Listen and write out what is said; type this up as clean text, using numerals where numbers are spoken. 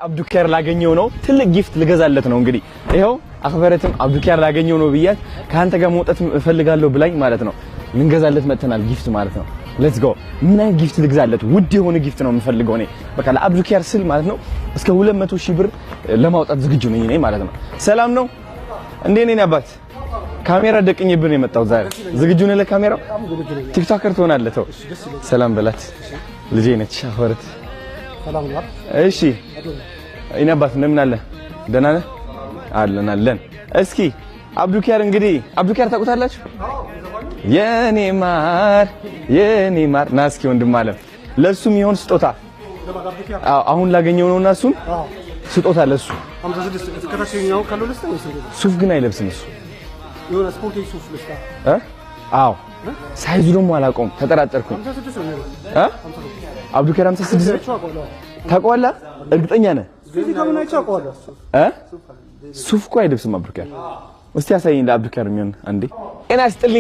አብዱኪያር ላገኘው ነው። ትልቅ gift ልገዛለት ነው። እንግዲህ ይኸው አክበረትም አብዱኪያር ላገኘው ነው ብያት ከአንተ ጋር መውጣት እፈልጋለሁ ብላኝ ማለት ነው። ልንገዛለት መጥተናል gift ማለት ነው። Let's go። ምን አይነት gift ልግዛለት? ውድ የሆነ gift ነው የምፈልገው እኔ፣ በቃ ለአብዱኪያር ስል ማለት ነው። እስከ 200 ሺህ ብር ለማውጣት ዝግጁ ነኝ እኔ ማለት ነው። ሰላም ነው እንዴ? እኔ አባት ካሜራ ደቅኜብን የመጣው ዛሬ። ዝግጁ ነህ ለካሜራው? TikToker ትሆናለህ። ተው፣ ሰላም በላት። ልጄ ነች አክበረት። እሺ እኔ አባት፣ እንደምን አለ? ደህና ነህ? አለን አለን። እስኪ አብዱኪያር፣ እንግዲህ አብዱኪያር ታውቁታላችሁ? የኔ ማር፣ የኔ ማር፣ ና እስኪ ወንድም አለም፣ ለሱ የሚሆን ስጦታ። አዎ፣ አሁን ላገኘው ነውና እሱን ስጦታ ለሱ። ሱፍ ግን አይለብስም እሱ እ አዎ፣ size ኡ ደግሞ አላውቀውም፣ ተጠራጠርኩኝ። እ አብዱኪያር 56 ታውቀዋለህ? እርግጠኛ ነህ? እ ሱፍ እኮ አይለብስም አብዱኪያር። እስቲ ያሳየኝ ለአብዱኪያር የሚሆን አንዴ። ጤና ይስጥልኝ።